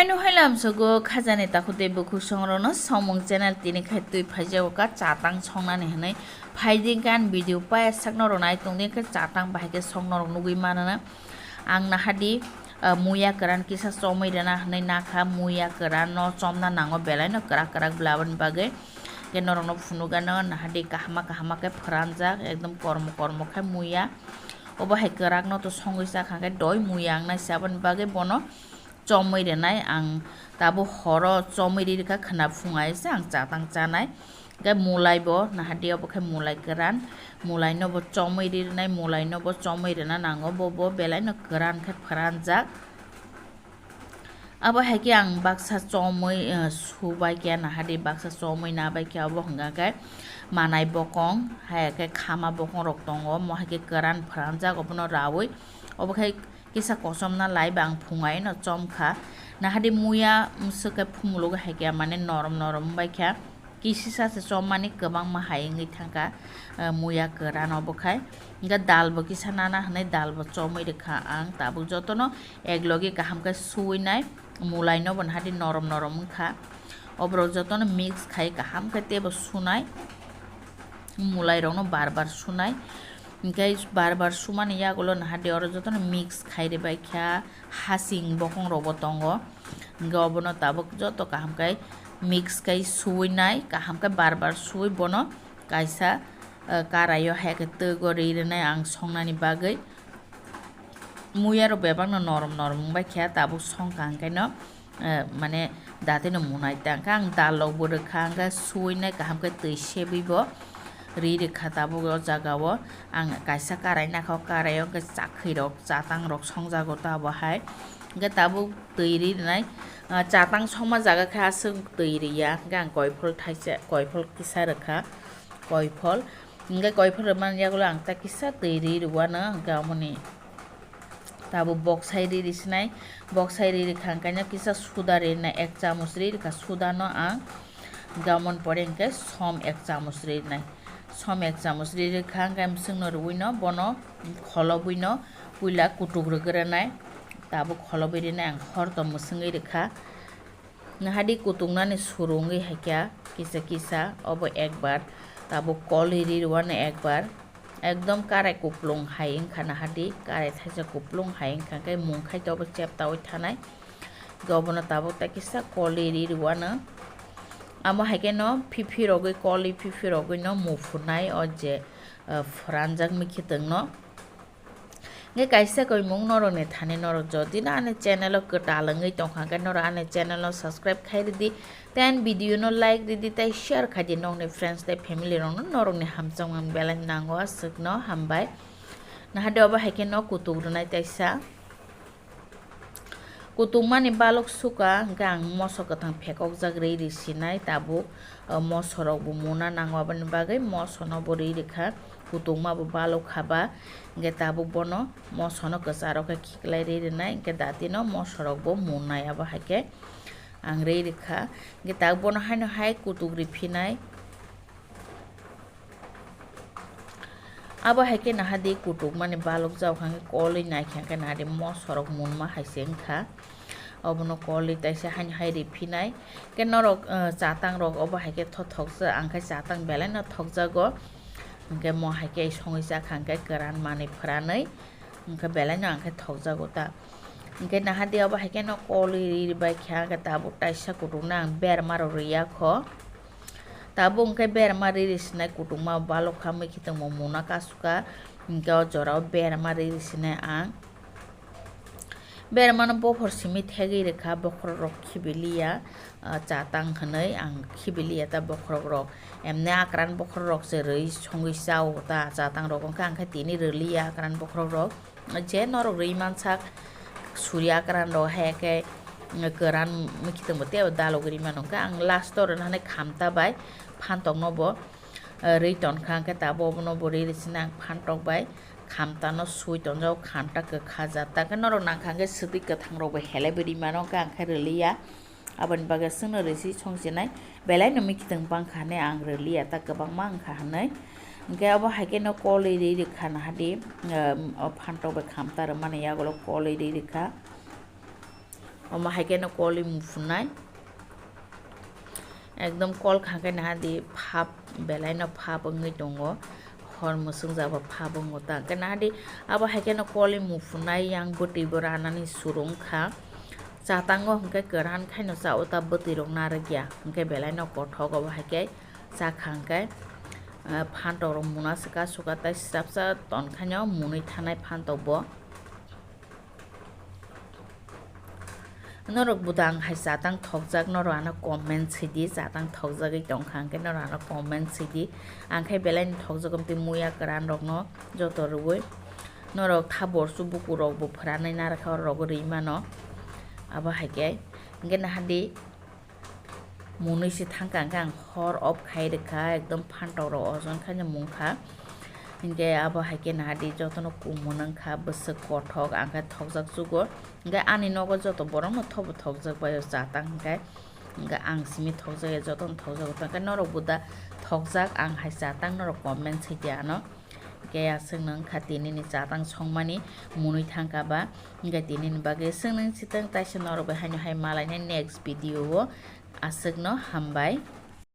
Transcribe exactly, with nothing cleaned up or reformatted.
Ano hai lamsogo khajani takhuk tei bukhuk songrokno Somung channel tini khai twi phaijago ka chatang songnani hinwi phaidi khe ani video paya sakno rwnai tongdi khe chatang bahai khe songnorok nugwi manana. Ang nahadi, ah, muya kwran kisa chomwi rwna hinwi nakha, muya kwran no chomna nango belai no kwrak kwrak bwla aboni bagwi. Khe norokno phunukgano nahadi kahama kahama khe phwranjak ekdom kormo kormo khe muya. Obo hai kwrak no to songwi chakha khe doi muya wngnai se aboni bagwi bono chomwi rwnai ang tabuk horo chomwi ri rwkha khwna phung aise ang chatang chanai. Khe mulai bo nahadi obo khe mulai kwran, mulai no bo chomwi ri rwnai, mulai no bo chomwi rwna nango, bo bo belai no kwran khe phwranjak. Abo hai khe ang baksa chomwi, eh, subai khe nahadi baksa chomwi nabai khe obo hwnkha khe manai bokong hai khe khama bokong rok tongo, mo hai khe kwran phwranjak obono raui obo khai kisa kochomna lai ba ang phungai no chomkha. Nahadi muya mwswk khe phumuluk hai khe mane norom norom wngbai kha. Kisisa se chommani kwbangma hai wngwi thangkha, eh, muya kwran obo khai. Hwnkhe dal bo kisa nana hwnwi dal bo chomwi rwkha ang. Tabuk jotono eklogi kaham khe suwi nai, mulai no bo nahadi norom norom wngkha. Oborok jotono mix khai kaham khe teibo sunai. Mulai rokno bar bar sunai. Hwnkhe bar bar sumani yagulo nahadi oro jotono mix khai rwbai kha. Hasing bokong rokbo tongo. Hwnkhe obono tabuk joto kaham khe mix khai suwi nai, kaham khe bar bar suwi bono kaisa, eh, karaio hai khe twgo ri rwnai ang songnani bagwi. Muya rok bebak no norom norom wngbai khe tabuk songkha hwnkhe no, eh, mane dati no munai ta hwnkhe ang dal rok bo rwkha hwnkhe suwi nai kaham khe twi sebwi bo ri rwkha tabuk o jaga o. Ang kaisa karai nakha o karai o hwnkhe chakhwi rok chatang rok songjago ta bo hai hwnkhe tabuk twi ri rwnai, ah, chatang songma jaga khe aswk twi rwya hwnkhe ang koiphol thaisa koiphol kisa rwkha koiphol. Hwnkhe koiphol rwmani yagulo ang ta kisa twi ri rwano, hwnkhe amoni tabuk boksai ri risinai, boksai ri rikha hwnkhe no kisa suda rinai ek chamuch ri rikha, suda no ang hwnkhe amoni pore hwnkhe som ek chamuch rinai, som ek chamuch ri rikha hwnkhe mwswkno rwino bono kholobwino puila kutuk rwgwranai, tabuk kholobwi rinai ang hortom mwswngwi rikha. Nahadi kutuknani suru wngwi hai kha kisa kisa, obo ekbar, tabuk koli ri rwano ekbar, ekdom karai kuplung hai wngkha nahadi, karai thaisa kuplung hai wngkha khe mung khai tobo cheptaui thanai, obono tabuk ta kisa koli ri rwano, amo hai kheno phiphi rogwi koli phiphi rogwi no muphunai o je, ah, phwranjak mikitwng no. Hwnkhe kaisa koimung norokni thani norok jodi no ani channel o kwtal wngwi tongkha hwnkhe norok ani channel no subscribe khai rwdi tei ani video no like rwdi tei share khaidi nokni friends tei family rokno norokni hamjakmung belai nango aswkno hambai. Nahadi obo hai kheno kutuk rwnai taisa. Kutukmani balok suka hwnkhe ang moso kwthang phekokjak rwi risinai tabuk, o moso rokbo muna nango aboni bagwi moso no bo rwi rikha kutukma bo balok khaba hwnkhe tabuk bono moso no kwcharo khe khiklai rwi rwnai hwnkhe dati no moso rokbo munai abo hai khe ang rwi rikha hwnkhe tabuk bono haino hai kutuk riphinai. Abo hai khe nahadi kutukmani balok jao hwnkhe kolwi naikha hwnkhe nahadi moso rok munma hai se wngkha. Obono kolwi taisa haino hai riphinai. Khe norok, eh, chatang rok obo hai khe thothokjak, ang khe chatang belai no thokjago. Hwnkhe mo hai khe songwi chakha hwnkhe kwran manwi phwranwi. Hwnkhe belai no ang khe thokjago ta. Hwnkhe nahadi obo hai khe no kolwi ri bai kha, hwnkhe tabuk taisa kutukno ang berma rok rwya kho. Tabuk hwnkhe berma riri sinai kutukma balok kha, mikitwng bo muna kasuka, hwnkhe o jorao berma riri sinai ang. Bermano bophor simi thegwi rwkha, bokhorok rok khibiliya, ah, chatang hwnwi ang khibiliya ta bokhorok rok. Emne akran bokhorok rok se rwi songwi chao ta chatang rok, hwnkhe ang khe tini rwliya akran bokhorok rok. Je norok rwi mansak suri akran rok hai khe kwran mikitwng bo tei dalogwi rwi mano, hwnkhe ang last o rwna hinwi khamta bai phantok no bo, eh, rwi tonkha, hwnkhe tabuk obono bo riri sinai ang phantok bai khamta no sui tonjago, khamta kwkha jat ta, hwnkhe norok nangkha hwnkhe swtwi kwthang rok bo helaiwi rwi mano, hwnkhe ang khe rwliya. Aboni bagwi chwngno risi songchinai belai no mikitwng bangkha hinwi ang rwliya ta kwbangma wngkha hinwi. Hwnkhe obo hai kheno kolwi ri rwkha nahadi, um, o phantok bai khamta rwmani yagulo kolwi ri rwkha. Omo hai kheno koli muphunai. Ekdom kol kha khe naha di phap, belai no phap wngwi tongo. Hor mwswk jaba phap wngo ta. Hwnkhe naha di abo hai kheno koli muphunai yang bwtwi bo ranani surung kha. Chatango hwnkhe kwran khaino cha o ta bwtwi rok narwk ya. Hwnkhe belai no kothok obo hai khe cha kha hwnkhe, ah, phantok rok muna swka swka tai swrapsa ton khaino munwi thanai phantok bo. Norok budang hai chatang thokjak, norok ano comment sidi, chatang thokjagwi tongkha hwnkhe norok ano comment sidi. Ang khe belai ni thokjak, omtwi muya kwran rokno joto rwui. Norok thabor su buku rok bo phwranwi narwkha, oro rok rwi mano. Abo hai khe hwnkhe naha di. Munui se thangkha hwnkhe ang hor off khai rwkha, ekdom phantok rok ojon khaino mungkha. Hinkhe abo hai khe naha di jotono kumun wngkha, bwswk kothok, ang khe thokjak chugo. Hinkhe ani nogo joto borokno thobo thokjak bai o chatang hinkhe. Hinkhe ang simi thokjak ya, jotono thokjak o. Hinkhe norok bo da thokjak, ang hai chatang norok comment sai di ano. Hinkhe aswkno wngkha tinini chatang songmani munui thangkha ba. Hinkhe tinini bagwi swngning sitwng taisa norok bai haino hai malainai next video o. Aswkno hambai.